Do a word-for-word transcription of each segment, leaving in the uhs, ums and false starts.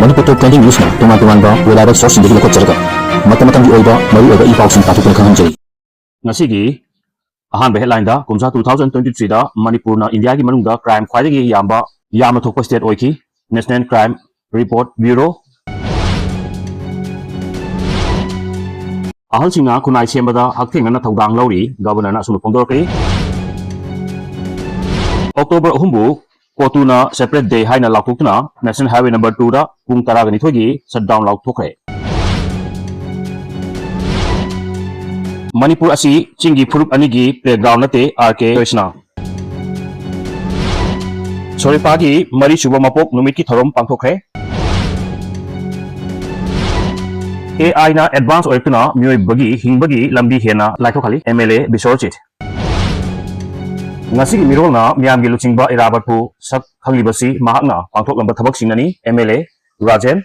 ꯃꯅꯤꯄꯨꯔ ꯇꯣꯞ twenty ꯅ꯭ꯌꯨꯁꯅ ꯇꯣꯉꯥꯟ ꯇꯣꯉꯥꯟꯕ weather ꯁꯣꯔꯁꯁꯤꯡꯗꯒꯤ ꯂꯧꯈꯠꯆꯔꯒ ꯃꯇꯝ ꯃꯇꯝꯒꯤ ꯑꯣꯏꯕ ꯃꯔꯨꯑꯣꯏꯕ ꯏ ꯄꯥꯎꯁꯤꯡ ꯇꯥꯊꯣꯛꯇꯨꯅ ꯈꯪꯍꯟꯖꯔꯤ꯫ ꯉꯁꯤꯒꯤ ꯑꯍꯥꯟꯕ ꯍꯦꯗꯂꯥꯏꯟꯗ, ꯀꯨꯝꯖꯥ two thousand twenty three ꯗ ꯃꯅꯤꯄꯨꯔꯅ ꯏꯟꯗꯤꯌꯥꯒꯤ ꯃꯅꯨꯡꯗ ꯀ꯭ꯔꯥꯏꯝ ꯈ꯭ꯋꯥꯏꯗꯒꯤ ꯌꯥꯝꯕ, ꯌꯥꯝꯅ ꯊꯣꯛꯄ ꯁ꯭ꯇꯦꯠ ꯑꯣꯏꯈꯤ꯫ National Crime Report Bureau꯫ ꯑꯍꯜꯁꯤꯡꯅ ꯈꯨꯟꯅꯥꯏ ꯁꯦꯝꯕꯗ ꯍꯛꯊꯦꯡꯅꯅ ꯊꯧꯗꯥꯡ ꯂꯧꯔꯤ, ꯒꯕꯔꯅꯔꯅ ꯑꯁꯨꯝꯅ ꯐꯣꯡꯗꯣꯔꯛꯂꯤ꯫ ꯑꯣꯛꯇꯣꯕꯔ ꯑꯍꯨꯝꯕꯨ ꯀꯣꯇꯨꯅ separate day ꯍꯥꯏꯅ ꯂꯥꯎꯊꯣꯛꯇꯨꯅ National Highway number two ꯗ ꯄꯨꯡ ꯇꯔꯥꯒ ꯅꯤꯊꯣꯏꯒꯤ shutdown ꯂꯥꯎꯊꯣꯛꯈ꯭ꯔꯦ꯫ ꯃꯅꯤꯄꯨꯔ ꯑꯁꯤ ꯆꯤꯡꯒꯤ ꯐꯨꯔꯨꯞ ꯑꯅꯤꯒꯤ playground ꯅꯠꯇꯦ, ꯑꯥꯔ ꯀꯦ ꯖꯣꯏꯁꯅꯥ꯫ ꯁꯣꯔꯤꯄꯥꯒꯤ ꯃꯔꯤꯁꯨꯕ ꯃꯄꯣꯛ ꯅꯨꯃꯤꯠꯀꯤ ꯊꯧꯔꯝ ꯄꯥꯡꯊꯣꯛꯈ꯭ꯔꯦ꯫ ꯑꯦ ꯑꯥꯏꯅ advance ꯑꯣꯏꯔꯛꯇꯨꯅ ꯃꯤꯑꯣꯏꯕꯒꯤ ꯍꯤꯡꯕꯒꯤ ꯂꯝꯕꯤ ꯍꯦꯟꯅ ꯂꯥꯏꯊꯣꯛꯍꯜꯂꯤ, ꯑꯦꯝ ꯑꯦꯜ ꯑꯦ ꯕꯤꯁ꯭ꯋꯔꯖꯤꯠ꯫ ꯉꯁꯤꯒꯤ ꯃꯤꯔꯣꯜꯅ ꯃꯤꯌꯥꯝꯒꯤ ꯂꯨꯆꯤꯡꯕ ꯏꯔꯥꯕꯠꯄꯨ ꯁꯛ ꯈꯪꯂꯤꯕꯁꯤ ꯃꯍꯥꯛꯅ ꯄꯥꯡꯊꯣꯛꯂꯝꯕ ꯊꯕꯛꯁꯤꯡꯅꯅꯤ, M L A Rajen.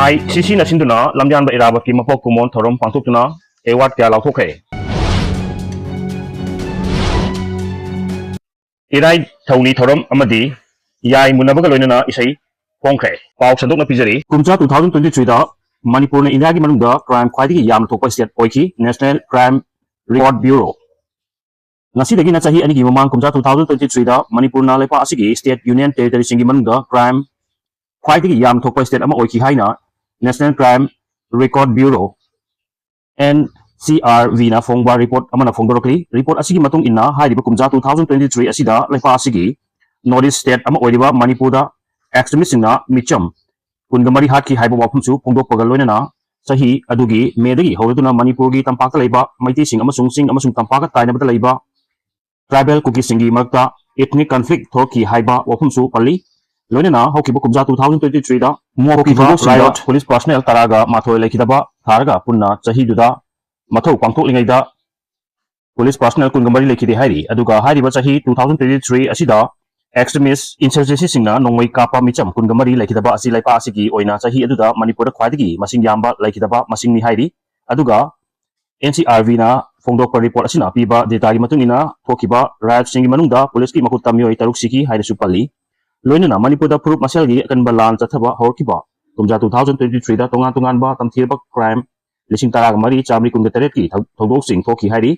I C ꯁꯤꯅ ꯁꯤꯟꯗꯨꯅ ꯂꯝꯌꯥꯟꯕ ꯏꯔꯥꯕꯠꯀꯤ ꯃꯄꯣꯛ ꯀꯨꯝꯑꯣꯟ ꯊꯧꯔꯝ ꯄꯥꯡꯊꯣꯛꯇꯨꯅ award ꯀꯌꯥ ꯂꯥꯎꯊꯣꯛꯈ꯭ꯔꯦ꯫ ꯏꯔꯥꯏ ꯊꯧꯅꯤ ꯊꯧꯔꯝ ꯑꯃꯗꯤ ꯌꯥꯏ ꯃꯨꯟꯅꯕꯒ ꯂꯣꯏꯅꯅ ꯏꯁꯩ ꯐꯣꯡꯈ꯭ꯔꯦ꯫ ꯄꯥꯎ ꯁꯟꯗꯣꯛꯅ ꯄꯤꯖꯔꯤ꯫ ꯀꯨꯝꯖꯥ two thousand twenty three ꯗ ꯃꯅꯤꯄꯨꯔꯅ ꯏꯟꯗꯤꯌꯥꯒꯤ ꯃꯅꯨꯡꯗ ꯀ꯭ꯔꯥꯏꯝ ꯈ꯭ꯋꯥꯏꯗꯒꯤ ꯌꯥꯝꯅ ꯊꯣꯛꯄ ꯁ꯭ꯇꯦꯠ ꯑꯣꯏꯈꯤ, National Crime Record Bureau꯫ ꯉꯁꯤꯗꯒꯤꯅ ꯆꯍꯤ ꯑꯅꯤꯒꯤ ꯃꯃꯥꯡ, ꯀꯨꯝꯖꯥ two thousand twenty three ꯗ ꯃꯅꯤꯄꯨꯔꯅ ꯂꯩꯄꯥꯛ ꯑꯁꯤꯒꯤ ꯁ꯭ꯇꯦꯠ ꯌꯨꯅꯤꯌꯟ ꯇꯦꯔꯤꯇꯣꯔꯤꯁꯤꯡꯒꯤ ꯃꯅꯨꯡꯗ ꯀ꯭ꯔꯥꯏꯝ ꯈ꯭ꯋꯥꯏꯗꯒꯤ ꯌꯥꯝꯅ ꯊꯣꯛꯄ ꯁ꯭ꯇꯦꯠ ꯑꯃ ꯑꯣꯏꯈꯤ ꯍꯥꯏꯅ National Crime Record Bureau, N C R B ꯅ ꯐꯣꯡꯕ ꯔꯤꯄꯣꯔꯠ ꯑꯃꯅ ꯐꯣꯡꯗꯣꯔꯛꯂꯤ꯫ ꯔꯤꯄꯣꯔꯠ ꯑꯁꯤꯒꯤ ꯃꯇꯨꯡ ꯏꯟꯅ, ꯍꯥꯏꯔꯤꯕ ꯀꯨꯝꯖꯥ two thousand twenty three ꯑꯁꯤꯗ ꯂꯩꯄꯥꯛ ꯑꯁꯤꯒꯤ North East state ꯑꯃ ꯑꯣꯏꯔꯤꯕ ꯃꯅꯤꯄꯨꯔꯗ extremistꯁꯤꯡꯅ ꯃꯤꯆꯝ ꯀꯨꯟꯒ ꯃꯔꯤ ꯍꯥꯠꯈꯤ ꯍꯥꯏꯕ ꯋꯥꯐꯝꯁꯨ ꯐꯣꯡꯗꯣꯛꯄꯒ ꯂꯣꯏꯅꯅ, ꯆꯍꯤ ꯑꯗꯨꯒꯤ ꯃꯦꯗꯒꯤ ꯍꯧꯔꯗꯨꯅ ꯃꯅꯤꯄꯨꯔꯒꯤ ꯇꯝꯄꯥꯛꯇ ꯂꯩꯕ ꯃꯩꯇꯩꯁꯤꯡ ꯑꯃꯁꯨꯡ ꯆꯤꯡ ꯑꯃꯁꯨꯡ ꯇꯝꯄꯥꯛꯀ ꯇꯥꯏꯅꯕꯗ ꯂꯩꯕ tribal ꯀꯨꯀꯤꯁꯤꯡꯒꯤ ꯃꯔꯛꯇ ethnic conflict ꯊꯣꯛꯈꯤ ꯍꯥꯏꯕ ꯋꯥꯐꯝꯁꯨ ꯄꯜꯂꯤ꯫ ꯂꯣꯏꯅꯅ ꯍꯧꯈꯤꯕ ꯀꯨꯝꯖꯥ two thousand twenty three ꯗ ꯊꯣꯛꯈꯤꯕ riot police personnel ꯇꯔꯥꯒ ꯃꯥꯊꯣꯏ ꯂꯩꯈꯤꯗꯕ ꯊꯥꯔꯒ ꯄꯨꯟꯅ ꯆꯍꯤꯗꯨꯗ ꯃꯊꯧ ꯄꯥꯡꯊꯣꯛꯂꯤꯉꯩꯗ police personnel ꯀꯨꯟꯒ ꯃꯔꯤ ꯂꯩꯈꯤꯗꯦ ꯍꯥꯏꯔꯤ꯫ ꯑꯗꯨꯒ ꯍꯥꯏꯔꯤꯕ ꯆꯍꯤ two thousand twenty three ꯑꯁꯤꯗ extremist insurgencyꯁꯤꯡꯅ ꯅꯣꯡꯃꯩ ꯀꯥꯞꯄ ꯃꯤꯆꯝ ꯀꯨꯟꯒ ꯃꯔꯤ ꯂꯩꯈꯤꯗꯕ ꯑꯁꯤ ꯂꯩꯄꯥꯛ ꯑꯁꯤꯒꯤ ꯑꯣꯏꯅ ꯆꯍꯤ ꯑꯗꯨꯗ ꯃꯅꯤꯄꯨꯔꯗ ꯈ꯭ꯋꯥꯏꯗꯒꯤ ꯃꯁꯤꯡ ꯌꯥꯝꯕ ꯂꯩꯈꯤꯗꯕ ꯃꯁꯤꯡꯅꯤ ꯍꯥꯏꯔꯤ꯫ ꯑꯗꯨꯒ N C R Bꯅ ꯐꯣꯡꯗꯣꯛꯄ ꯔꯤꯄꯣꯔꯠ ꯑꯁꯤꯅ ꯄꯤꯕ dataꯒꯤ ꯃꯇꯨꯡ ꯏꯟꯅ, ꯊꯣꯛꯈꯤꯕ riotꯁꯤꯡꯒꯤ ꯃꯅꯨꯡꯗ policeꯀꯤ ꯃꯈꯨꯠꯇ ꯃꯤꯑꯣꯏ ꯇꯔꯨꯛ ꯁꯤꯈꯤ ꯍꯥꯏꯅꯁꯨ ꯄꯜꯂꯤ꯫ ꯂꯣꯏꯅꯅ ꯃꯅꯤꯄꯨꯔꯗ ꯐꯨꯔꯨꯞ ꯃꯁꯦꯜꯒꯤ ꯑꯀꯟꯕ ꯂꯥꯟ ꯆꯠꯊꯕ ꯍꯧꯔꯛꯈꯤꯕ ꯀꯨꯝꯖꯥ two thousand twenty three ꯗ ꯇꯣꯉꯥꯟ ꯇꯣꯉꯥꯟꯕ ꯇꯝꯊꯤꯔꯕ crime ꯂꯤꯁꯤꯡ ꯇꯔꯥꯒ ꯃꯔꯤ ꯆꯥꯃꯔꯤ ꯀꯨꯟꯒ ꯇꯔꯦꯠꯀꯤ ꯊꯧ-, ꯊꯧꯗꯣꯛꯁꯤꯡ ꯊꯣꯛꯈꯤ ꯍꯥꯏꯔꯤ꯫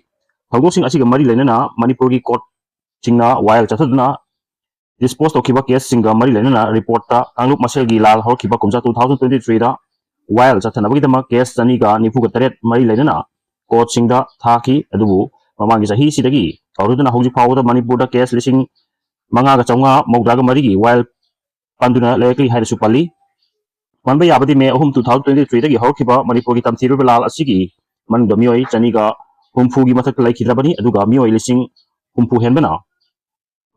ꯊꯧꯗꯣꯛꯁꯤꯡ ꯑꯁꯤꯒ ꯃꯔꯤ ꯂꯩꯅꯅ ꯃꯅꯤꯄꯨꯔꯒꯤ courtꯁꯤꯡꯅ ꯋꯥꯌꯦꯜ ꯆꯠꯊꯗꯨꯅ dispose ꯇꯧꯈꯤꯕ caseꯁꯤꯡꯒ ꯃꯔꯤ ꯂꯩꯅꯅ reportꯇ ꯀꯥꯡꯂꯨꯞ ꯃꯁꯦꯜꯒꯤ ꯂꯥꯜ ꯍꯧꯔꯛꯈꯤꯕ ꯀꯨꯝꯖꯥ two thousand twenty three ꯗ ꯋꯥꯌꯦꯜ ꯆꯠꯊꯅꯕꯒꯤꯗꯃꯛ case ꯆꯅꯤꯒ ꯅꯤꯐꯨꯒ ꯇꯔꯦꯠ ꯃꯔꯤ ꯂꯩꯅꯅ courtꯁꯤꯡꯗ ꯊꯥꯈꯤ꯫ ꯑꯗꯨꯕꯨ ꯃꯃꯥꯡꯒꯤ ꯆꯍꯤꯁꯤꯗꯒꯤ ꯍꯧꯔꯗꯨꯅ ꯍꯧꯖꯤꯛ ꯐꯥꯎꯕꯗ ꯃꯅꯤꯄꯨꯔꯗ case ꯂꯤꯁꯤꯡ ꯃꯉꯥꯒ ꯆꯥꯝꯃꯉꯥ ꯃꯧꯗ꯭ꯔꯥꯒ ꯃꯔꯤꯒꯤ ꯋꯥꯌꯦꯜ ꯄꯟꯗꯨꯅ ꯂꯩꯔꯛꯂꯤ ꯍꯥꯏꯅꯁꯨ ꯄꯜꯂꯤ꯫ ꯄꯟꯕ ꯌꯥꯕꯗꯤ May ꯑꯍꯨꯝ two thousand twenty three ꯗꯒꯤ ꯍꯧꯔꯛꯈꯤꯕ ꯃꯅꯤꯄꯨꯔꯒꯤ ꯇꯝꯊꯤꯔꯕ ꯂꯥꯜ ꯑꯁꯤꯒꯤ ꯃꯅꯨꯡꯗ ꯃꯤꯑꯣꯏ ꯆꯅꯤꯒ ꯍꯨꯝꯐꯨꯒꯤ ꯃꯊꯛꯇ ꯂꯩꯈꯤꯗ꯭ꯔꯕꯅꯤ, ꯑꯗꯨꯒ ꯃꯤꯑꯣꯏ ꯂꯤꯁꯤꯡ ꯍꯨꯝꯐꯨ ꯍꯦꯟꯕꯅ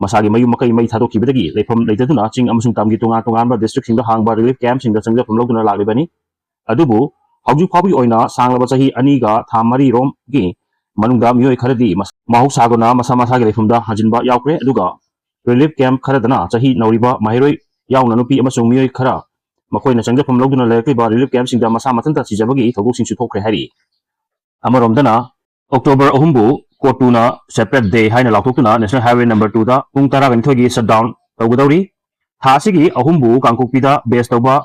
ꯃꯁꯥꯒꯤ ꯃꯌꯨꯝ ꯃꯀꯩ ꯃꯩ ꯊꯥꯗꯣꯛꯈꯤꯕꯗꯒꯤ ꯂꯩꯐꯝ ꯂꯩꯇꯗꯨꯅ ꯆꯤꯡ ꯑꯃꯁꯨꯡ ꯇꯝꯒꯤ ꯇꯣꯉꯥꯟ ꯇꯣꯉꯥꯟꯕ districtꯁꯤꯡꯗ ꯍꯥꯡꯕ relief campꯁꯤꯡꯗ ꯆꯪꯖꯐꯝ ꯂꯧꯗꯨꯅ ꯂꯥꯛꯂꯤꯕꯅꯤ꯫ ꯑꯗꯨꯕꯨ ꯍꯧꯖꯤꯛ ꯐꯥꯎꯕꯒꯤ ꯑꯣꯏꯅ ꯁꯥꯡꯂꯕ ꯆꯍꯤ ꯑꯅꯤꯒ ꯊꯥ ꯃꯔꯤꯔꯣꯝꯒꯤ ꯃꯅꯨꯡꯗ ꯃꯤꯑꯣꯏ ꯈꯔꯗꯤ ꯃꯁ-, ꯃꯍꯧꯁꯥꯒꯨꯝꯅ ꯃꯁꯥ ꯃꯁꯥꯒꯤ ꯂꯩꯐꯝꯗ ꯍꯟꯖꯤꯟꯕ ꯌꯥꯎꯈ꯭ꯔꯦ, ꯑꯗꯨꯒ relief camp ꯈꯔꯗꯅ ꯆꯍꯤ ꯅꯧꯔꯤꯕ ꯃꯍꯩꯔꯣꯏ ꯌꯥꯎꯅ ꯅꯨꯄꯤ ꯑꯃꯁꯨꯡ ꯃꯤꯑꯣꯏ ꯈꯔ ꯃꯈꯣꯏꯅ ꯆꯪꯖꯐꯝ ꯂꯧꯗꯨꯅ ꯂꯩꯔꯛꯂꯤꯕ relief campꯁꯤꯡꯗ ꯃꯁꯥ ꯃꯊꯟꯇ ꯁꯤꯖꯕꯒꯤ ꯊꯧꯗꯣꯛꯁꯤꯡꯁꯨ ꯊꯣꯛꯈ꯭ꯔꯦ ꯍꯥꯏꯔꯤ꯫ ꯑꯃꯔꯣꯝꯗꯅ October ꯑꯍꯨꯝꯕꯨ COTUꯅ separate day ꯍꯥꯏꯅ ꯂꯥꯎꯊꯣꯛꯇꯨꯅ National Highway number twoꯗ ꯄꯨꯡ ꯇꯔꯥꯒ ꯅꯤꯊꯣꯏꯒꯤ shutdown ꯇꯧꯒꯗꯧꯔꯤ꯫ ꯊꯥ ꯑꯁꯤꯒꯤ ꯑꯍꯨꯝꯕꯨ ꯀꯥꯡꯄꯣꯛꯄꯤꯗ base ꯇꯧꯕ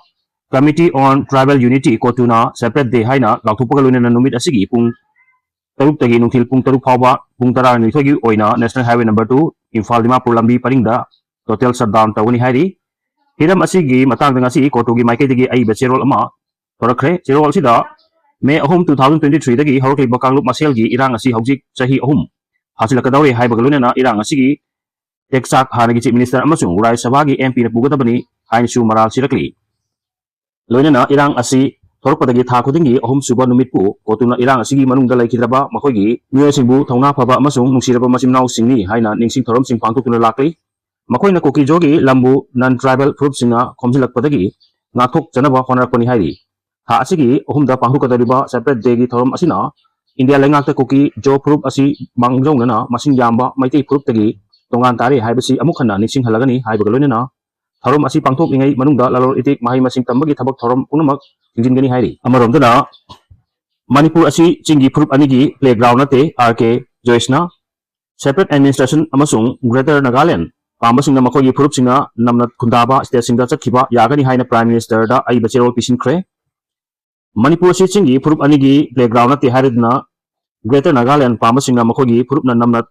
Committee on Tribal Unity, COTUꯅ separate day ꯍꯥꯏꯅ ꯂꯥꯎꯊꯣꯛꯄꯒ ꯂꯣꯏꯅꯅ ꯅꯨꯃꯤꯠ ꯑꯁꯤꯒꯤ ꯄꯨꯡ ꯇꯔꯨꯛꯇꯒꯤ ꯅꯨꯡꯊꯤꯜ ꯄꯨꯡ ꯇꯔꯨꯛ ꯐꯥꯎꯕ ꯄꯨꯡ ꯇꯔꯥꯅꯤꯊꯣꯏꯒꯤ ꯑꯣꯏꯅ National Highway number two Imphal Dimapur ꯂꯝꯕꯤ ꯄꯔꯤꯡꯗ total shutdown ꯇꯧꯒꯅꯤ ꯍꯥꯏꯔꯤ꯫ ꯍꯤꯔꯝ ꯑꯁꯤꯒꯤ ꯃꯇꯥꯡꯗ ꯉꯁꯤ COTUꯒꯤ ꯃꯥꯏꯀꯩꯗꯒꯤ ꯑꯏꯕ ꯆꯦꯔꯣꯜ ꯑꯃ ꯊꯣꯔꯛꯈ꯭ꯔꯦ꯫ ꯆꯦꯔꯣꯜ ꯑꯁꯤꯗ May ꯑꯍꯨꯝ two thousand twenty three ꯗꯒꯤ ꯍꯧꯔꯛꯂꯤꯕ ꯀꯥꯡꯂꯨꯞ ꯃꯁꯦꯜꯒꯤ ꯏꯔꯥꯡ ꯑꯁꯤ ꯍꯧꯖꯤꯛ ꯆꯍꯤ ꯑꯍꯨꯝ ꯐꯥꯖꯤꯜꯂꯛꯀꯗꯧꯔꯦ ꯍꯥꯏꯕꯒ ꯂꯣꯏꯅꯅ ꯏꯔꯥꯡ ꯑꯁꯤꯒꯤ ꯇꯦꯛꯆꯥꯛ ꯍꯥꯟꯅꯒꯤ Chief Minister ꯑꯃꯁꯨꯡ ꯔꯥꯖ꯭ꯌ ꯁꯚꯥꯒꯤ MPꯅ ꯄꯨꯒꯗꯕꯅꯤ ꯍꯥꯏꯅꯁꯨ ꯃꯔꯥꯜ ꯁꯤꯔꯛꯂꯤ꯫ ꯂꯣꯏꯅꯅ ꯏꯔꯥꯡ ꯑꯁꯤ ꯊꯣꯔꯛꯄꯗꯒꯤ ꯊꯥ ꯈꯨꯗꯤꯡꯒꯤ ꯑꯍꯨꯝꯁꯨꯕ ꯅꯨꯃꯤꯠꯄꯨ COTUꯅ ꯏꯔꯥꯡ ꯑꯁꯤꯒꯤ ꯃꯅꯨꯡꯗ ꯂꯩꯈꯤꯗ꯭ꯔꯕ ꯃꯈꯣꯏꯒꯤ ꯃꯤꯑꯣꯏꯁꯤꯡꯕꯨ ꯊꯧꯅꯥ ꯐꯕ ꯑꯃꯁꯨꯡ ꯅꯨꯡꯁꯤꯔꯕ ꯃꯆꯤꯟ ꯃꯅꯥꯎꯁꯤꯡꯅꯤ ꯍꯥꯏꯅ ꯅꯤꯡꯁꯤꯡ ꯊꯧꯔꯝꯁꯤꯡ ꯄꯥꯡꯊꯣꯛꯇꯨꯅ ꯂꯥꯛꯂꯤ꯫ ꯃꯈꯣꯏꯅ ꯀꯨꯀꯤꯖꯣꯒꯤ ꯂꯝꯕꯨ non tribal ꯐꯨꯔꯨꯞꯁꯤꯡꯅ ꯈꯣꯝꯖꯤꯜꯂꯛꯄꯗꯒꯤ ꯉꯥꯛꯊꯣꯛꯆꯅꯕ ꯍꯣꯠꯅꯔꯛꯄꯅꯤ ꯍꯥꯏꯔꯤ꯫ ꯊꯥ ꯑꯁꯤꯒꯤ ꯑꯍꯨꯝꯗ ꯄꯥꯡꯊꯣꯛꯀꯗꯧꯔꯤꯕ separate dayꯒꯤ ꯊꯧꯔꯝ ꯑꯁꯤꯅ ꯏꯟꯗꯤꯌꯥ ꯂꯩꯉꯥꯛꯇ ꯀꯨꯀꯤ ꯖꯣ ꯐꯨꯔꯨꯞ ꯑꯁꯤ ꯃꯥꯡꯖꯧꯅꯅ ꯃꯁꯤꯡ ꯌꯥꯝꯕ ꯃꯩꯇꯩ ꯐꯨꯔꯨꯞꯇꯒꯤ ꯇꯣꯉꯥꯟ ꯇꯥꯔꯦ ꯍꯥꯏꯕꯁꯤ ꯑꯃꯨꯛ ꯍꯟꯅ ꯅꯤꯡꯁꯤꯡꯍꯜꯂꯒꯅꯤ ꯍꯥꯏꯕꯒ ꯂꯣꯏꯅꯅ ꯊꯧꯔꯝ ꯑꯁꯤ ꯄꯥꯡꯊꯣꯛꯂꯤꯉꯩ ꯃꯅꯨꯡꯗ ꯂꯂꯣꯟ ꯏꯇꯤꯛ, ꯃꯍꯩ ꯃꯁꯤꯡ ꯇꯝꯕꯒꯤ ꯊꯕꯛ ꯊꯧꯔꯝ ꯄꯨꯝꯅꯃꯛ ꯊꯤꯡꯖꯤꯟꯒꯅꯤ ꯍꯥꯏꯔꯤ꯫ ꯑꯃꯔꯣꯝꯗꯅ ꯃꯅꯤꯄꯨꯔ ꯑꯁꯤ ꯆꯤꯡꯒꯤ ꯐꯨꯔꯨꯞ ꯑꯅꯤꯒꯤ playground ꯅꯠꯇꯦ, R K Joyceꯅ separate administration ꯑꯃꯁꯨꯡ Greater Nagaland ꯄꯥꯝꯕꯁꯤꯡꯅ ꯃꯈꯣꯏꯒꯤ ꯐꯨꯔꯨꯞꯁꯤꯡꯅ ꯅꯝꯅ ꯈꯨꯟꯗꯥꯕ stateꯁꯤꯡꯗ ꯆꯠꯈꯤꯕ ꯌꯥꯒꯅꯤ ꯍꯥꯏꯅ Prime Ministerꯗ ꯑꯏꯕ ꯆꯦꯔꯣꯜ ꯄꯤꯁꯤꯟꯈ꯭ꯔꯦ꯫ ꯃꯅꯤꯄꯨꯔ ꯑꯁꯤ ꯆꯤꯡꯒꯤ ꯐꯨꯔꯨꯞ ꯑꯅꯤꯒꯤ playground ꯅꯠꯇꯦ ꯍꯥꯏꯔꯗꯨꯅ Greater Nagaland ꯄꯥꯝꯕꯁꯤꯡꯅ ꯃꯈꯣꯏꯒꯤ ꯐꯨꯔꯨꯞꯅ ꯅꯝꯅ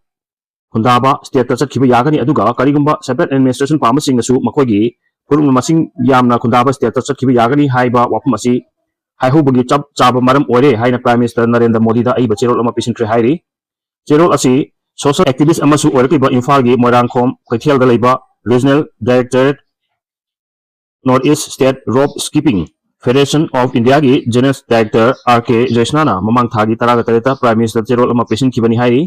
ꯈꯨꯟꯗꯥꯕ stateꯇ ꯆꯠꯈꯤꯕ ꯌꯥꯒꯅꯤ, ꯑꯗꯨꯒ ꯀꯔꯤꯒꯨꯝꯕ separate administration ꯄꯥꯝꯕꯁꯤꯡꯅꯁꯨ ꯃꯈꯣꯏꯒꯤ ꯐꯨꯔꯨꯞꯅ ꯃꯁꯤꯡ ꯌꯥꯝꯅ ꯈꯨꯟꯗꯥꯕ stateꯇ ꯆꯠꯈꯤꯕ ꯌꯥꯒꯅꯤ ꯍꯥꯏꯕ ꯋꯥꯐꯝ ꯑꯁꯤ ꯍꯥꯏꯍꯧꯕꯒꯤ ꯆꯞ ꯆꯥꯕ ꯃꯔꯝ ꯑꯣꯏꯔꯦ ꯍꯥꯏꯅ Prime Minister ꯅꯔꯦꯟꯗ꯭ꯔ ꯃꯣꯗꯤꯗ ꯑꯏꯕ ꯆꯦꯔꯣꯜ ꯑꯃ ꯄꯤꯁꯤꯟꯈ꯭ꯔꯦ ꯍꯥꯏꯔꯤ꯫ ꯆꯦꯔꯣꯜ ꯑꯁꯤ social activist ꯑꯃꯁꯨ ꯑꯣꯏꯔꯛꯂꯤꯕ ꯏꯝꯐꯥꯜꯒꯤ ꯃꯣꯏꯔꯥꯡꯈꯣꯝ ꯀꯩꯊꯦꯜꯗ ꯂꯩꯕ Regional Directorate North East State Rope Skipping Federation of Indiaꯒꯤ General Director R K ꯖꯌꯁꯅꯥꯅ ꯃꯃꯥꯡ ꯊꯥꯒꯤ ꯇꯔꯥꯒ ꯇꯔꯦꯠꯇ Prime Ministerꯗ ꯆꯦꯔꯣꯜ ꯑꯃ ꯄꯤꯁꯤꯟꯈꯤꯕꯅꯤ ꯍꯥꯏꯔꯤ꯫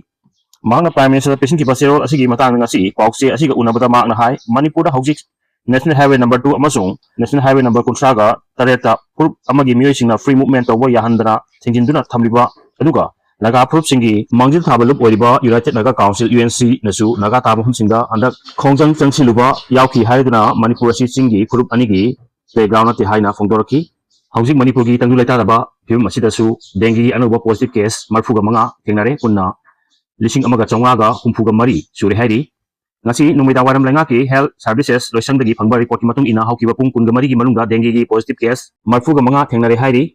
ꯃꯍꯥꯛꯅ Prime Ministerꯗ ꯄꯤꯁꯤꯟꯈꯤꯕ ꯆꯦꯔꯣꯜ ꯑꯁꯤꯒꯤ ꯃꯇꯥꯡꯗ ꯉꯁꯤ ꯄꯥꯎꯆꯦ ꯑꯁꯤꯒ ꯎꯅꯕꯗ ꯃꯍꯥꯛꯅ ꯍꯥꯏ, ꯃꯅꯤꯄꯨꯔꯗ ꯍꯧꯖꯤꯛ National Highway number two ꯑꯃꯁꯨꯡ National Highway number ꯀꯨꯟꯊ꯭ꯔꯥꯒ ꯇꯔꯦꯠꯇ ꯐꯨꯔꯨꯞ ꯑꯃꯒꯤ ꯃꯤꯑꯣꯏꯁꯤꯡꯅ free movement ꯇꯧꯕ ꯌꯥꯍꯟꯗꯅ ꯊꯤꯡꯖꯤꯟꯗꯨꯅ ꯊꯝꯂꯤꯕ, ꯑꯗꯨꯒ ꯅꯥꯒꯥ ꯐꯨꯔꯨꯞꯁꯤꯡꯒꯤ ꯃꯥꯡꯖꯤꯜ ꯊꯥꯕ ꯂꯨꯞ ꯑꯣꯏꯔꯤꯕ United Naga Council, UNCꯅꯁꯨ ꯅꯥꯒꯥ ꯇꯥꯕ ꯃꯐꯝꯁꯤꯡꯗ ꯍꯟꯗꯛ ꯈꯣꯡꯖꯪ ꯆꯪꯁꯤꯜꯂꯨꯕ ꯌꯥꯎꯈꯤ ꯍꯥꯏꯗꯨꯅ ꯃꯅꯤꯄꯨꯔ ꯑꯁꯤ ꯆꯤꯡꯒꯤ ꯐꯨꯔꯨꯞ ꯑꯅꯤꯒꯤ playground ꯅꯠꯇꯦ ꯍꯥꯏꯅ ꯐꯣꯡꯗꯣꯔꯛꯈꯤ꯫ ꯍꯧꯖꯤꯛ ꯃꯅꯤꯄꯨꯔꯒꯤ ꯇꯪꯗꯨ ꯂꯩꯇꯥꯗꯕ ꯐꯤꯕꯝ ꯑꯁꯤꯗꯁꯨ dengueꯒꯤ ꯑꯅꯧꯕ positive case ꯃꯔꯤꯐꯨꯒ ꯃꯉꯥ ꯊꯦꯡꯅꯔꯦ꯫ ꯄꯨꯟꯅ ꯂꯤꯁꯤꯡ ꯑꯃꯒ ꯆꯥꯝꯃꯉꯥꯒ ꯍꯨꯝꯐꯨꯒ ꯃꯔꯤ ꯁꯨꯔꯦ ꯍꯥꯏꯔꯤ꯫ ꯉꯁꯤ ꯅꯨꯃꯤꯗꯥꯡ ꯋꯥꯏꯔꯝ ꯂꯩꯉꯥꯛꯀꯤ Health Services ꯂꯣꯏꯁꯪꯗꯒꯤ ꯐꯪꯕ reportꯀꯤ ꯃꯇꯨꯡ ꯏꯟꯅ ꯍꯧꯈꯤꯕ ꯄꯨꯡ ꯀꯨꯟꯒ ꯃꯔꯤꯒꯤ ꯃꯅꯨꯡꯗ dengueꯒꯤ positive case ꯃꯔꯤꯐꯨꯒ ꯃꯉꯥ ꯊꯦꯡꯅꯔꯦ ꯍꯥꯏꯔꯤ꯫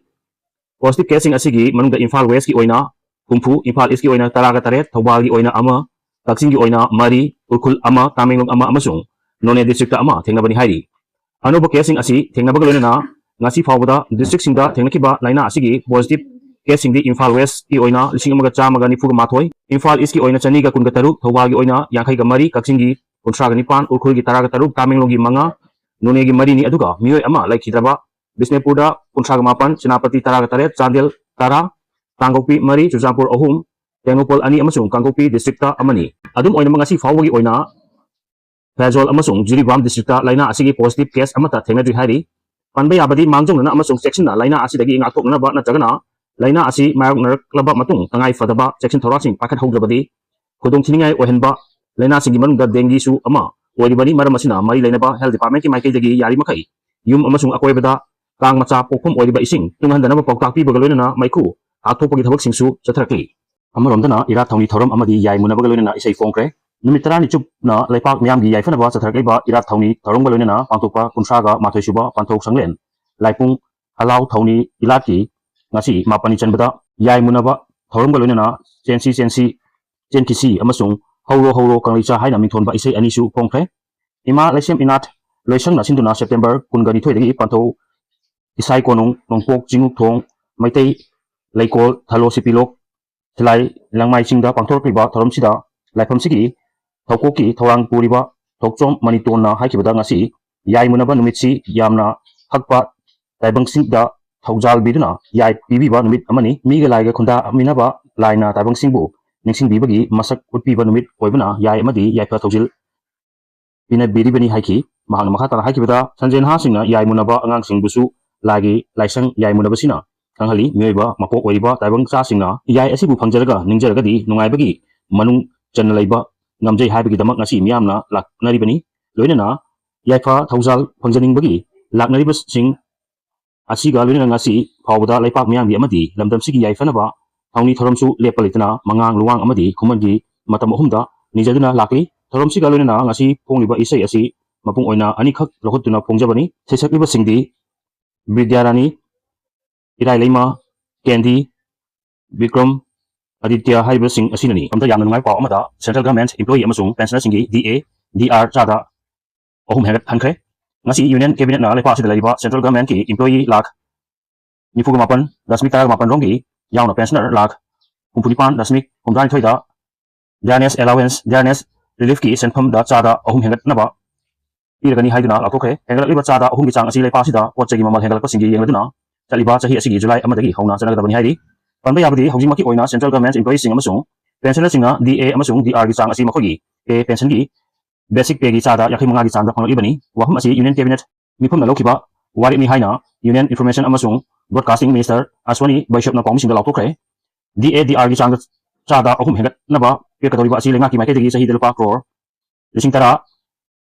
Positive caseꯁꯤꯡ ꯑꯁꯤꯒꯤ ꯃꯅꯨꯡꯗ ꯏꯝꯐꯥꯜ Westꯀꯤ ꯑꯣꯏꯅ ꯍꯨꯝꯐꯨ, ꯏꯝꯐꯥꯜ Eastꯀꯤ ꯑꯣꯏꯅ ꯇꯔꯥꯒ ꯇꯔꯦꯠ, ꯊꯧꯕꯥꯜꯒꯤ ꯑꯣꯏꯅ ꯑꯃ, ꯀꯛꯆꯤꯡꯒꯤ ꯑꯣꯏꯅ ꯃꯔꯤ, ꯎꯈ꯭ꯔꯨꯜ ꯑꯃ, ꯇꯃꯦꯡꯂꯣꯡ ꯑꯃ ꯑꯃꯁꯨꯡ ꯅꯣꯅꯦ districtꯇ ꯑꯃ ꯊꯦꯡꯅꯕꯅꯤ ꯍꯥꯏꯔꯤ꯫ ꯑꯅꯧꯕ caseꯁꯤꯡ ꯑꯁꯤ ꯊꯦꯡꯅꯕꯒ ꯂꯣꯏꯅꯅ ꯉꯁꯤ ꯐꯥꯎꯕꯗ districtꯁꯤꯡꯗ ꯊꯦꯡꯅꯈꯤꯕ ꯂꯥꯏꯅꯥ ꯑꯁꯤꯒꯤ positive caseꯁꯤꯡꯗꯤ ꯏꯝꯐꯥꯜ Westꯀꯤ ꯑꯣꯏꯅ ꯂꯤꯁꯤꯡ ꯑꯃꯒ ꯆꯥꯝꯃꯒ ꯅꯤꯐꯨꯒ ꯃꯥꯊꯣꯏ, ꯏꯝꯐꯥꯜ Eastꯀꯤ ꯑꯣꯏꯅ ꯆꯅꯤꯒ ꯀꯨꯟꯒ ꯇꯔꯨꯛ, ꯊꯧꯕꯥꯜꯒꯤ ꯑꯣꯏꯅ ꯌꯥꯡꯈꯩꯒ ꯃꯔꯤ, ꯀꯛꯆꯤꯡꯒꯤ ꯀꯨꯟꯊ꯭ꯔꯥꯒ ꯅꯤꯄꯥꯟ, ꯎꯈ꯭ꯔꯨꯜꯒꯤ ꯇꯔꯥꯒ ꯇꯔꯨꯛ, ꯇꯃꯦꯡꯂꯣꯡꯒꯤ ꯃꯉꯥ, ꯅꯣꯅꯦꯒꯤ ꯃꯔꯤꯅꯤ, ꯑꯗꯨꯒ ꯃꯤꯑꯣꯏ ꯑꯃ ꯂꯩꯈꯤꯗ꯭ꯔꯕ ꯕꯤꯁꯅꯨꯄꯨꯔꯗ ꯀꯨꯟꯊ꯭ꯔꯥꯒ ꯃꯥꯄꯟ, ꯁꯦꯅꯥꯄꯇꯤ ꯇꯔꯥꯒ ꯇꯔꯦꯠ, ꯆꯥꯟꯗꯦꯜ ꯇꯔꯥ, ꯀꯥꯡꯄꯣꯛꯄꯤ ꯃꯔꯤ, ꯆꯨꯔꯆꯥꯟꯄꯨꯔ ꯑꯍꯨꯝ, ꯇꯦꯡꯅꯧꯄꯜ ꯑꯅꯤ ꯑꯃꯁꯨꯡ ꯀꯥꯡꯄꯣꯛꯄꯤ districtꯇ ꯑꯃꯅꯤ꯫ ꯑꯗꯨꯝ ꯑꯣꯏꯅꯃꯛ, ꯉꯁꯤ ꯐꯥꯎꯕꯒꯤ ꯑꯣꯏꯅ ꯐꯦꯖꯣꯜ ꯑꯃꯁꯨꯡ ꯖꯤꯔꯤꯕꯥꯝ districtꯇ ꯂꯥꯏꯅꯥ ꯑꯁꯤꯒꯤ positive case ꯑꯃꯠꯇ ꯊꯦꯡꯅꯗ꯭ꯔꯤ ꯍꯥꯏꯔꯤ꯫ ꯄꯟꯕ ꯌꯥꯕꯗꯤ, ꯃꯥꯡꯖꯧꯅꯅ ꯑꯃꯁꯨꯡ ꯆꯦꯛꯁꯤꯟꯅ ꯂꯥꯏꯅꯥ ꯑꯁꯤꯗꯒꯤ ꯉꯥꯛꯊꯣꯛꯅꯅꯕ ꯅꯠꯇ꯭ꯔꯒꯅ ꯂꯥꯏꯅꯥ ꯑꯁꯤ ꯃꯥꯌꯣꯛꯅꯔꯛꯂꯕ ꯃꯇꯨꯡ ꯇꯉꯥꯏ ꯐꯗꯕ ꯆꯦꯛꯁꯤꯟ ꯊꯧꯔꯥꯡꯁꯤꯡ ꯄꯥꯏꯈꯠꯍꯧꯗ꯭ꯔꯕꯗꯤ ꯈꯨꯗꯣꯡꯊꯤꯅꯤꯡꯉꯥꯏ ꯑꯣꯏꯍꯟꯕ ꯂꯥꯏꯅꯥꯁꯤꯡꯒꯤ ꯃꯅꯨꯡꯗ dengueꯁꯨ ꯑꯃ ꯑꯣꯏꯔꯤꯕꯅꯤ꯫ ꯃꯔꯝ ꯑꯁꯤꯅ, ꯃꯔꯤ ꯂꯩꯅꯕ Health Departmentꯀꯤ ꯃꯥꯏꯀꯩꯗꯒꯤ ꯌꯥꯔꯤꯃꯈꯩ ꯌꯨꯝ ꯑꯃꯁꯨꯡ ꯑꯀꯣꯏꯕꯗ ꯀꯥꯡ ꯃꯆꯥ ꯄꯣꯛꯐꯝ ꯑꯣꯏꯔꯤꯕ ꯏꯁꯤꯡ ꯇꯨꯡꯍꯟꯗꯅꯕ ꯄꯥꯎꯇꯥꯛ ꯄꯤꯕꯒ ꯂꯣꯏꯅꯅ ꯃꯩꯈꯨ ꯍꯥꯠꯇꯣꯛꯄꯒꯤ ꯊꯕꯛꯁꯤꯡꯁꯨ ꯆꯠꯊꯔꯛꯂꯤ꯫ ꯑꯃꯔꯣꯝꯗꯅ, ꯏꯔꯥꯠ ꯊꯧꯅꯤ ꯊꯧꯔꯝ ꯑꯃꯗꯤ ꯌꯥꯏ ꯃꯨꯟꯅꯕꯒ ꯂꯣꯏꯅꯅ ꯏꯁꯩ ꯐꯣꯡꯈ꯭ꯔꯦ꯫ ꯅꯨꯃꯤꯠ ꯇꯔꯥꯅꯤ ꯆꯨꯞꯅ ꯂꯩꯄꯥꯛ ꯃꯤꯌꯥꯝꯒꯤ ꯌꯥꯏꯐꯅꯕ ꯆꯠꯊꯔꯛꯂꯤꯕ ꯏꯔꯥꯠ ꯊꯧꯅꯤ ꯊꯧꯔꯝꯒ ꯂꯣꯏꯅꯅ ꯄꯥꯡꯊꯣꯛꯄ ꯀꯨꯟꯊ꯭ꯔꯥꯒ ꯃꯥꯊꯣꯏ ꯁꯨꯕ ꯄꯥꯟꯊꯧ ꯁꯪꯂꯦꯟ ꯂꯥꯏꯄꯨꯡ ꯍꯂꯥꯎ ꯊꯧꯅꯤ ꯏꯂꯥꯠꯀꯤ ꯉꯁꯤ ꯃꯥꯄꯟꯅꯤ ꯆꯟꯕꯗ ꯌꯥꯏ ꯃꯨꯟꯅꯕ ꯊꯧꯔꯝꯒ ꯂꯣꯏꯅꯅ ꯆꯦꯟꯁꯤ ꯆꯦꯟꯁꯤ ꯆꯦꯟꯈꯤꯁꯤ ꯑꯃꯁꯨꯡ ꯍꯧꯔꯣ ꯍꯧꯔꯣ ꯀꯪꯂꯩꯆꯥ ꯍꯥꯏꯅ ꯃꯤꯡꯊꯣꯟꯕ ꯏꯁꯩ ꯑꯅꯤꯁꯨ ꯐꯣꯡꯈ꯭ꯔꯦ꯫ ꯏꯃꯥ ꯂꯩꯁꯦꯝ ꯏꯅꯥꯠ ꯂꯣꯏꯁꯪꯅ ꯁꯤꯟꯗꯨꯅ ꯁꯦꯞꯇꯦꯝꯕꯔ ꯀꯨꯟꯒ ꯅꯤꯊꯣꯏꯗꯒꯤ ꯄꯥꯟꯊꯧ ꯏꯁꯥꯏ ꯀꯣꯅꯨꯡ ꯅꯣꯡꯄꯣꯛ ꯆꯤꯡꯉꯨꯛꯊꯣꯡ ꯃꯩꯇꯩ ꯂꯩꯀꯣꯜ ꯊꯂꯣ ꯁꯤꯄꯤꯂꯣꯛ ꯁꯤꯂꯥꯏ ꯂꯪꯃꯥꯏ ꯆꯤꯡꯗ ꯄꯥꯡꯊꯣꯔꯛꯂꯤꯕ ꯊꯧꯔꯝꯁꯤꯗ ꯂꯥꯏꯐꯝꯁꯤꯒꯤ ꯊꯧꯀꯣꯛꯀꯤ ꯊꯧꯔꯥꯡ ꯄꯨꯔꯤꯕ ꯊꯣꯛꯆꯣꯝ ꯃꯅꯤꯇꯣꯟꯅ ꯍꯥꯏꯈꯤꯕꯗ ꯉꯁꯤ ꯌꯥꯏ ꯃꯨꯟꯅꯕ ꯅꯨꯃꯤꯠꯁꯤ ꯌꯥꯝꯅ ꯍꯛꯄ ꯇꯥꯏꯕꯪꯁꯤꯡꯗ ꯊꯧꯖꯥꯜ ꯄꯤꯗꯨꯅ ꯌꯥꯏ ꯄꯤꯕꯤꯕ ꯅꯨꯃꯤꯠ ꯑꯃꯅꯤ꯫ ꯃꯤꯒ ꯂꯥꯏꯒ ꯈꯨꯟꯗꯥꯃꯤꯟꯅꯕ ꯂꯥꯏꯅ ꯇꯥꯏꯕꯪꯁꯤꯡꯕꯨ ꯅꯤꯡꯁꯤꯡꯕꯤꯕꯒꯤ ꯃꯁꯛ ꯎꯠꯄꯤꯕ ꯅꯨꯃꯤꯠ ꯑꯣꯏꯕꯅ ꯌꯥꯏ ꯑꯃꯗꯤ ꯌꯥꯏꯐ ꯊꯧꯖꯤꯜ ꯄꯤꯅꯕꯤꯔꯤꯕꯅꯤ ꯍꯥꯏꯈꯤ꯫ ꯃꯍꯥꯛꯅ ꯃꯈꯥ ꯇꯥꯅ ꯍꯥꯏꯈꯤꯕꯗ ꯁꯟꯖꯦꯟꯍꯥꯁꯤꯡꯅ ꯌꯥꯏ ꯃꯨꯟꯅꯕ ꯑꯉꯥꯡꯁꯤꯡꯕꯨꯁꯨ ꯂꯥꯏꯒꯤ ꯂꯥꯏꯁꯪ ꯌꯥꯏ ꯃꯨꯟꯅꯕꯁꯤꯅ ꯈꯪꯍꯜꯂꯤ꯫ ꯃꯤꯑꯣꯏꯕ ꯃꯄꯣꯛ ꯑꯣꯏꯔꯤꯕ ꯇꯥꯏꯕꯪ ꯆꯥꯁꯤꯡꯅ ꯌꯥꯏ ꯑꯁꯤꯕꯨ ꯐꯪꯖꯔꯒ ꯅꯤꯡꯖꯔꯒꯗꯤ ꯅꯨꯡꯉꯥꯏꯕꯒꯤ ꯃꯅꯨꯡ ꯆꯟꯅ ꯂꯩꯕ ꯉꯝꯖꯩ ꯍꯥꯏꯕꯒꯤꯗꯃꯛ ꯉꯁꯤ ꯃꯤꯌꯥꯝꯅ ꯂꯥꯛꯅꯔꯤꯕꯅꯤ꯫ ꯂꯣꯏꯅꯅ ꯌꯥꯏꯐ ꯊꯧꯖꯥꯜ ꯐꯪꯖꯅꯤꯡꯕꯒꯤ ꯂꯥꯛꯅꯔꯤꯕꯁꯤꯡ ꯑꯁꯤꯒ ꯂꯣꯏꯅꯅ ꯉꯁꯤ ꯐꯥꯎꯕꯗ ꯂꯩꯄꯥꯛ ꯃꯤꯌꯥꯝꯒꯤ ꯑꯃꯗꯤ ꯂꯝꯗꯝꯁꯤꯒꯤ ꯌꯥꯏꯐꯅꯕ ꯊꯧꯅꯤ ꯊꯧꯔꯝꯁꯨ ꯂꯦꯞꯄ ꯂꯩꯇꯅ ꯃꯉꯥꯡ, ꯂꯨꯋꯥꯡ ꯑꯃꯗꯤ ꯈꯨꯃꯟꯒꯤ ꯃꯇꯝ ꯑꯍꯨꯝꯗ ꯅꯤꯖꯗꯨꯅ ꯂꯥꯛꯂꯤ꯫ ꯊꯧꯔꯝꯁꯤꯒ ꯂꯣꯏꯅꯅ ꯉꯁꯤ ꯐꯣꯡꯂꯤꯕ ꯏꯁꯩ ꯑꯁꯤ ꯃꯄꯨꯡ ꯑꯣꯏꯅ ꯑꯅꯤꯈꯛ ꯂꯧꯈꯠꯇꯨꯅ ꯐꯣꯡꯖꯕꯅꯤ꯫ ꯁꯩꯁꯛꯂꯤꯕꯁꯤꯡꯗꯤ ꯕꯤꯗ꯭ꯌꯥꯔꯥꯅꯤ, ꯏꯔꯥꯏꯂꯩꯃ, ꯀꯦꯟꯗꯤ, ꯕꯤꯀ꯭ꯔꯝ, ꯑꯗꯤꯇ꯭ꯌ ꯍꯥꯏꯔꯤꯕꯁꯤꯡ ꯑꯁꯤꯅꯅꯤ꯫ ꯑꯝꯇ ꯌꯥꯝꯅ ꯅꯨꯡꯉꯥꯏꯕ ꯄꯥꯎ ꯑꯃꯗ central government employee ꯑꯃꯁꯨꯡ pensionerꯁꯤꯡꯒꯤ D A, D R ꯆꯥꯗ ꯑꯍꯨꯝ ꯍꯦꯟꯒꯠꯍꯟꯈ꯭ꯔꯦ꯫ ꯉꯁꯤ Union Cabinetꯅ ꯂꯩꯄꯥꯛ ꯑꯁꯤꯗ ꯂꯩꯔꯤꯕ central governmentꯀꯤ employee ꯂꯥꯈ ꯅꯤꯐꯨꯒ ꯃꯥꯄꯟ ꯗꯁꯃꯤꯛ ꯇꯔꯥꯒ ꯃꯥꯄꯟ ꯔꯣꯝꯒꯤ ꯌꯥꯎꯅ pensioner lakh ꯍꯨꯝꯐꯨꯅꯤꯄꯥꯟ ꯗꯁꯃꯤꯛ ꯍꯨꯝꯗ꯭ꯔꯥꯅꯤꯊꯣꯏꯗ dearness allowance, dearness reliefꯀꯤ ꯁꯦꯟꯐꯝꯗ ꯆꯥꯗ ꯑꯍꯨꯝ ꯍꯦꯟꯒꯠꯅꯕ ꯄꯤꯔꯒꯅꯤ ꯍꯥꯏꯗꯨꯅ ꯂꯥꯎꯊꯣꯛꯈ꯭ꯔꯦ꯫ ꯍꯦꯟꯒꯠꯂꯛꯂꯤꯕ ꯆꯥꯗ ꯑꯍꯨꯝꯒꯤ ꯆꯥꯡ ꯑꯁꯤ ꯂꯩꯄꯥꯛ ꯑꯁꯤꯗ ꯄꯣꯠ ꯆꯩꯒꯤ ꯃꯃꯜ ꯍꯦꯟꯒꯠꯂꯛꯄꯁꯤꯡꯒꯤ ꯌꯦꯡꯂꯗꯨꯅ ꯆꯠꯂꯤꯕ ꯆꯍꯤ ꯑꯁꯤꯒꯤ ꯖꯨꯂꯥꯏ ꯑꯃꯗꯒꯤ ꯍꯧꯅ ꯆꯠꯅꯒꯗꯕꯅꯤ ꯍꯥꯏꯔꯤ꯫ ꯄꯟꯕ ꯌꯥꯕꯗꯤ ꯍꯧꯖꯤꯛꯃꯛꯀꯤ ꯑꯣꯏꯅ central government employeeꯁꯤꯡ ꯑꯃꯁꯨꯡ pensionerꯁꯤꯡꯅ D A ꯑꯃꯁꯨꯡ D Rꯒꯤ ꯆꯥꯡ ꯑꯁꯤ ꯃꯈꯣꯏꯒꯤ pay pensionꯒꯤ basic payꯒꯤ ꯆꯥꯗ ꯌꯥꯡꯈꯩ ꯃꯉꯥꯒꯤ ꯆꯥꯡꯗ ꯐꯪꯂꯛꯂꯤꯕꯅꯤ꯫ ꯋꯥꯐꯝ ꯑꯁꯤ Union Cabinet ꯃꯤꯐꯝꯅ ꯂꯧꯈꯤꯕ ꯋꯥꯔꯦꯞꯅꯤ ꯍꯥꯏꯅ Union Information ꯑꯃꯁꯨꯡ Broadcasting Minister ꯑꯁ꯭ꯋꯅꯤ ꯕꯩꯁ꯭ꯌꯞꯅ ꯄꯥꯎꯃꯤꯁꯤꯡꯗ ꯂꯥꯎꯊꯣꯛꯈ꯭ꯔꯦ꯫ D A D Rꯒꯤ ꯆꯥꯡꯗ ꯆꯥꯗ ꯑꯍꯨꯝ ꯍꯦꯟꯒꯠꯅꯕ ꯄꯤꯔꯛꯀꯗꯧꯔꯤꯕ ꯑꯁꯤ ꯂꯩꯉꯥꯛꯀꯤ ꯃꯥꯏꯀꯩꯗꯒꯤ ꯆꯍꯤꯗ ꯂꯨꯄꯥ ꯀ꯭ꯔꯣꯔ ꯂꯤꯁꯤꯡ ꯇꯔꯥ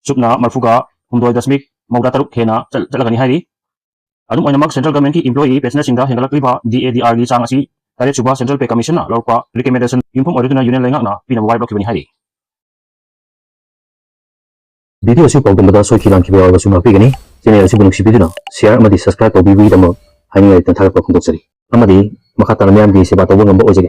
ꯆꯨꯞꯅ ꯃꯔꯤꯐꯨꯒ ꯍꯨꯝꯗꯣꯏ ꯗꯁꯃꯤꯛ ꯃꯧꯗ꯭ꯔꯥ ꯇꯔꯨꯛ ꯍꯦꯟꯅ ꯆꯠ-, ꯆꯠꯂꯒꯅꯤ ꯍꯥꯏꯔꯤ꯫ ꯑꯗꯨꯝ ꯑꯣꯏꯅꯃꯛ, central governmentꯀꯤ employee pensionerꯁꯤꯡꯗ ꯍꯦꯟꯒꯠꯂꯛꯂꯤꯕ D A D Rꯒꯤ ꯆꯥꯡ ꯑꯁꯤ ꯇꯔꯦꯠ ꯁꯨꯕ central pay commissionꯅ ꯂꯧꯔꯛꯄ recommendation ꯌꯨꯝꯐꯝ ꯑꯣꯏꯔꯗꯨꯅ Union ꯂꯩꯉꯥꯛꯅ ꯄꯤꯅꯕ ꯋꯥꯔꯦꯞ ꯂꯧꯈꯤꯕꯅꯤ ꯍꯥꯏꯔꯤ꯫ ꯚꯤꯗꯤꯑꯣ ꯑꯁꯤ ꯄꯥꯎꯗꯝꯕꯗ ꯁꯣꯏꯈꯤ ꯂꯥꯟꯈꯤꯕ ꯌꯥꯎꯔꯕꯁꯨ ꯉꯥꯛꯄꯤꯒꯅꯤ꯫ ꯆꯦꯅꯦꯜ ꯑꯁꯤꯕꯨ ꯅꯨꯡꯁꯤꯕꯤꯗꯨꯅ ꯁꯤꯌꯥꯔ ꯑꯃꯗꯤ ꯁꯕꯁꯀ꯭ꯔꯥꯏꯕ ꯇꯧꯕꯤꯕꯒꯤꯗꯃꯛ ꯍꯥꯏꯅꯤꯡꯉꯥꯏ ꯂꯩꯇꯅ ꯊꯥꯒꯠꯄ ꯐꯣꯡꯗꯣꯛꯆꯔꯤ꯫ ꯑꯃꯗꯤ ꯃꯈꯥ ꯇꯥꯅ ꯃꯤꯌꯥꯝꯒꯤ ꯁꯦꯕꯥ ꯇꯧꯕ ꯉꯝꯕ ꯑꯣꯏꯖꯒꯦ꯫